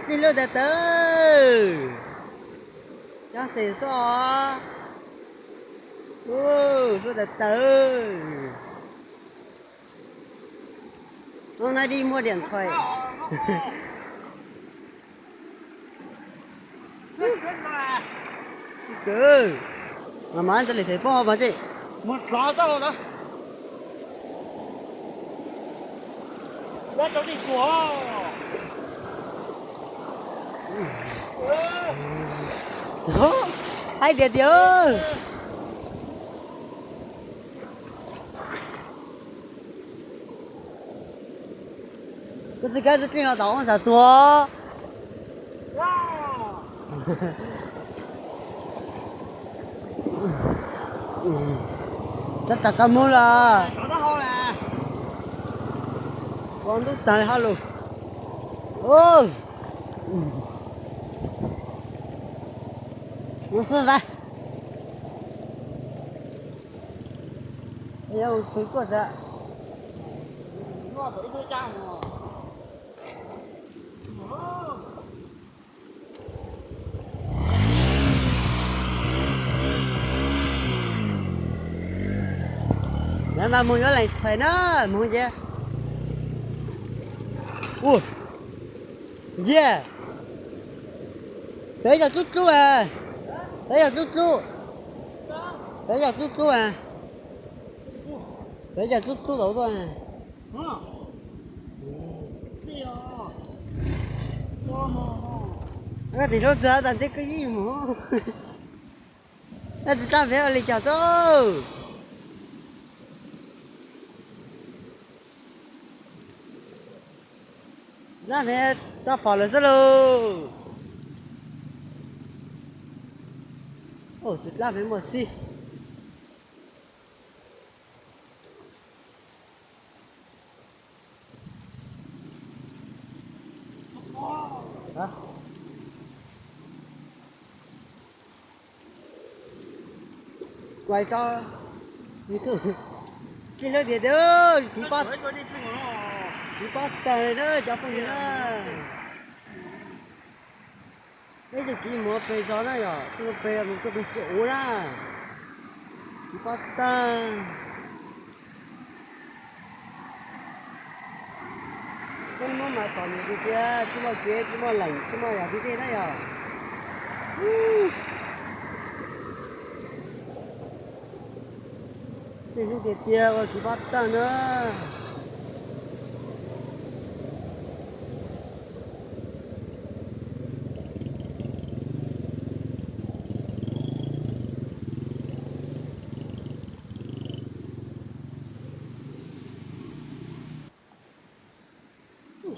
Tij lub tawv tawv, cov xes xoj, lub tawv tawv. Hnub no di muaj diam ntxhais. Mas mas ntxhais li thaiv poj mas tej. Hais tiag tiag. Koj tsis kav tsis tij los tom ua xav tuag. Txhob tsam koj mus los. Ua ntub tag li hab lus. Mus xwb vas. Yog tus tuaj sas. Lawv mas mus yuav leej twg na, mus ces. Ua, yog, tawv yog tlub tlub, tawv yog tlub tlub, tawv yog tlub tlub, tawv yog tlub tlub tau tuaj. Koj tsis hlub txog tas ntsib koj yeej mus. Koj tsis tab peb ua li cas xwb. Tab peb tau pom lawm xwb lauj. Tsis tab peb muaj xib. Kuv tso, tij hlub tiag tiag, tsis pab, tsis pab tag na cov phooj ywg na. Peb tug kiv mus pem zos na yom, tuaj pem mus tuaj pem xyuas ua na, tsis pab tag. Peb muab mas tom nws tiag tiag, tsis muaj kev, tsis muaj leem, tsis muaj yam twg tej na yom. Tij hlub tiag tiag ua tsis pab tag na.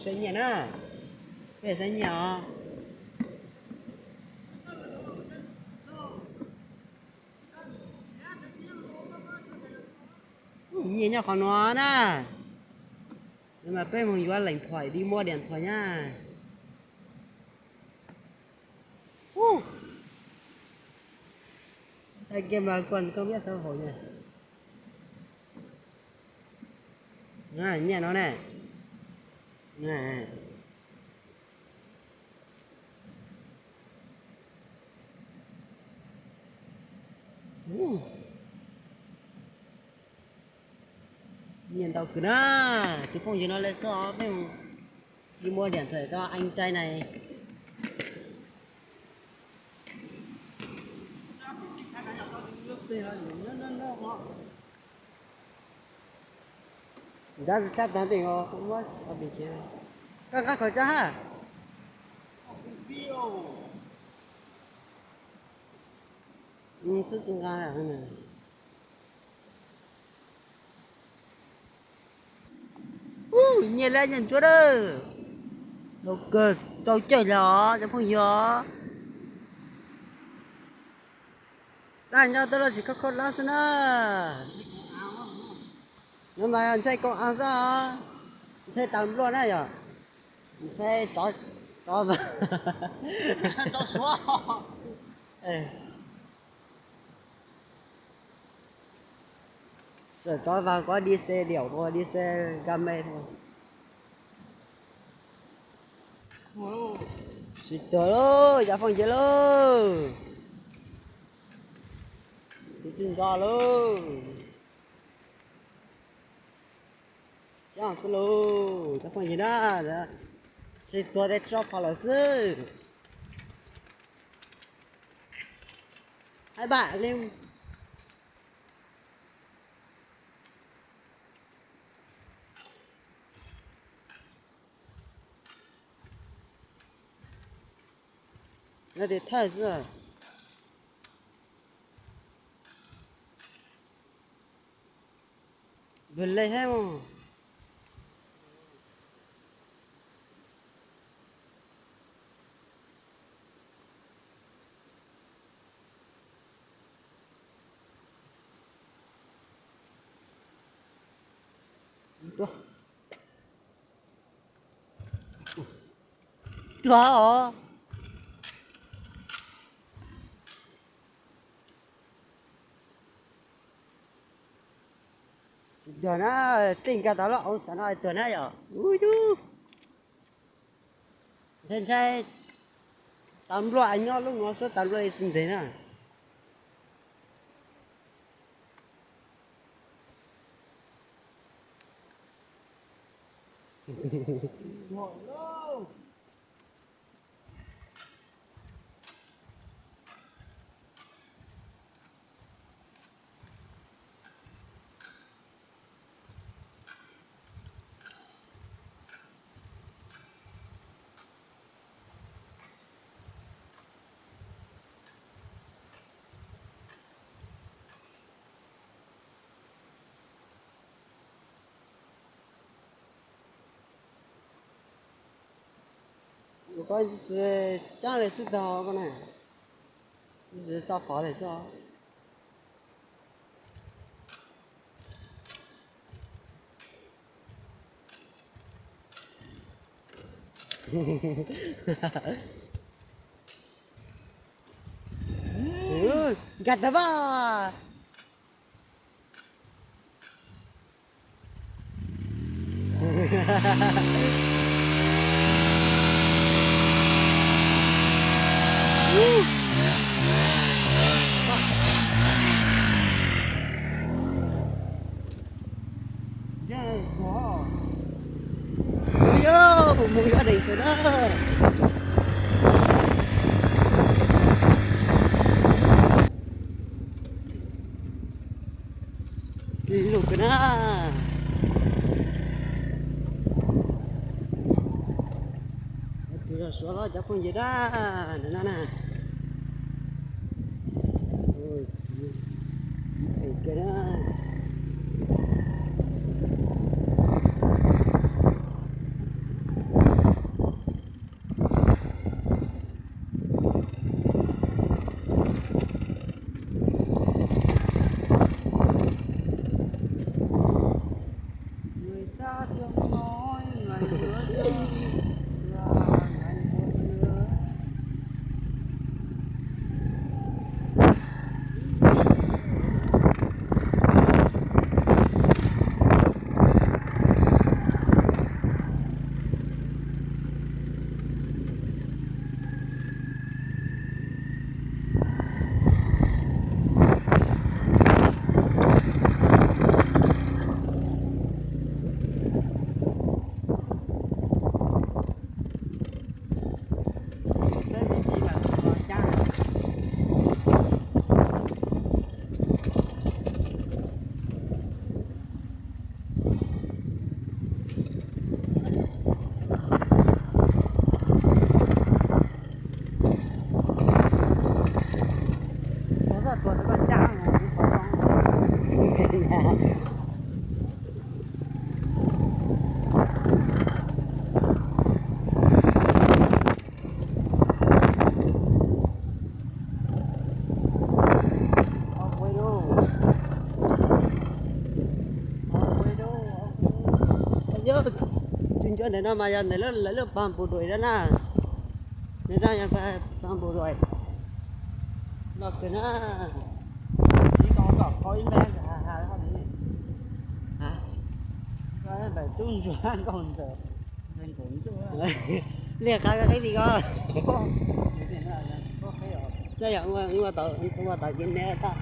Saib nyiaj na, peb saib nyiaj os. Nyiaj nyob qhov no na. Mas peb mus yuav leej twg di muaj diam ntxhais nyab. Thaij kiag mas koj koj peb sawv hauv na. Nyiaj no ne. Nyiaj ntau kawg na. Tus phooj ywg no lawm xwb os, peb mus di muaj diam ntxhais rau anh trai này. Nrab tsis tshaj tag tej os, muab, koj nqa khẩu trang ha. Tsis nqa. Ub, nyiaj lab nyiaj ntsuab dawb. Ntau kawg, rau caij los cov phooj ywg. Tag nco tuaj los tsis khob khob lab xwb na. No mas ntshai công an xwb os. Ntshai tas npluaj na yom. Ntshai tsov, tsov, tsov Suav. Sawv tsov vag kov đi xe điểu thôi, đi xe ga me thôi. Sib tuag lauj, cov phooj ywg lauj. Sib tw nto lauj. Coob xwb lauj, cov phooj ywg na. Sib tuag tej tso phom lawm xwb. Haib npam li. Nyob tim thawj xwb. Npawg le thiab mas. Tuag os. Tsis tuag na, tij nkag tau lub oob xav no tuag na yom. Ub yub. Ntshai ntshai tas npluaj nyob lub no xwb tas npluaj li tsis ntev na. Ua koj ntxim cab li xwb tag koj na, ntxim txo qhov li xwb. Nkag tau vaj. Yog, mus mus yuav deem xwb na. Tsis lus kiag na. Tsis yog suav los cov phooj ywg na, na na. Yog, tsis nco ntawm no mas yog ntawm lawv lub pag npus duam na. Nws no yog pag npus duam. Los kawg na. Ib tug kom qhau ib npab ntawm ha ha li. Ntawm tub ntsuag nkauj ntxawm, ntxawm ntsuag. Liaj qab qeb li ko. Coj yog ua tau kev neb tag.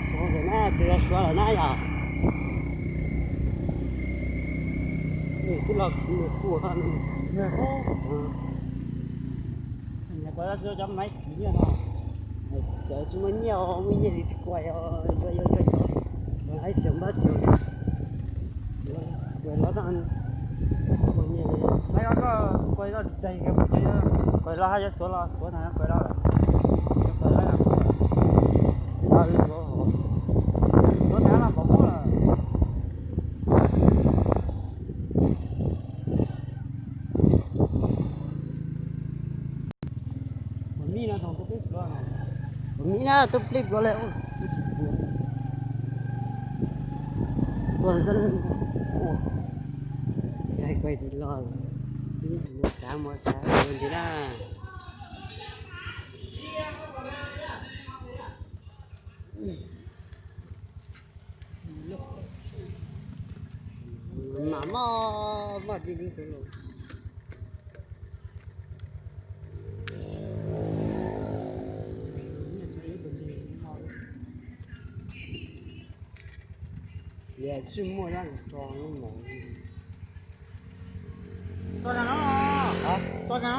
Suav na, tsis yog Suav lawm na yom. Twb los kuj cov maiv tsis nyiaj no. Cov tsis muaj nyiaj, muaj nyiaj li tsis kuaj, yuav yuav yuav cov laib tsis npab tsis kuaj los tag. Muaj nyiaj li. Maiv koj kuaj los daig, kuaj los hab yuav Suav los Suav na, kuaj los, kuaj los, Suav na los npaum muab lawm. Ua mib na, tus plig pluav le, ua tsis puas. Tuaj xwb, kuaj tsis los, muab kav muab kav ua ntsis na. Mas moj moj li li tus lus. Tias tsis muaj dab tsi tso lub mom. Tso rau no, tso rau no.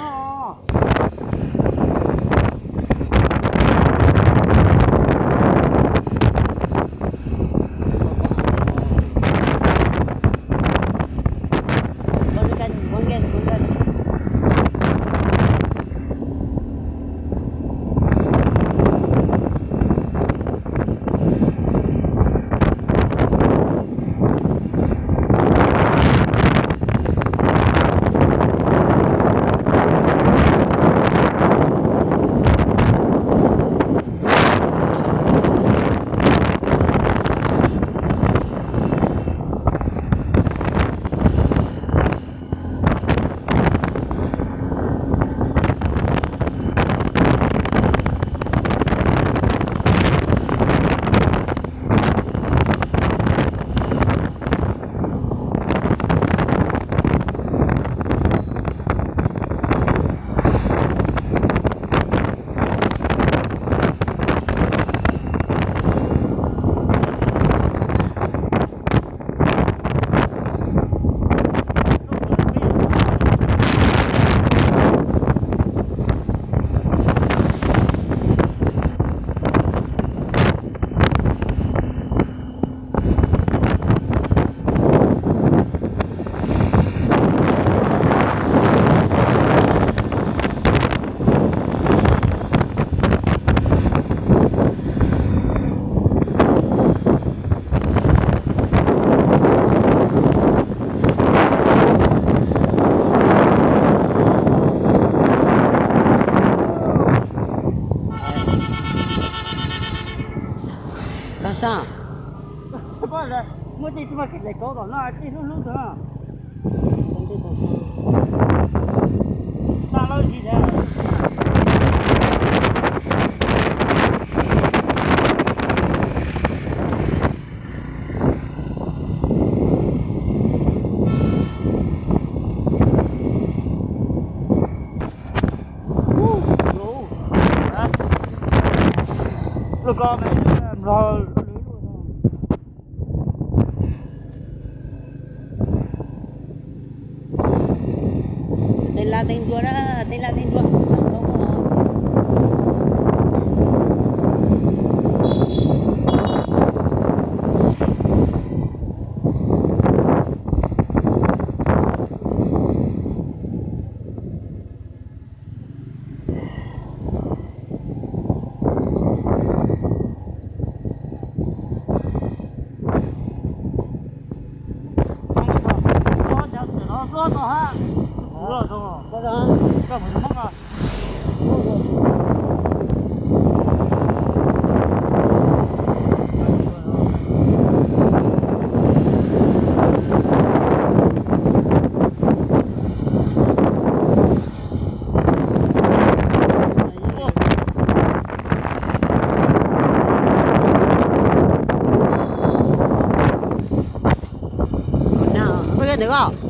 Muaj tej tsis muaj kev hlais kauv tom no, tej hlub hlub tus no. Lub ko mas nrog lub lwm lub. Tej laj tej ntsuag na, tej laj tej ntsuag. Nws os.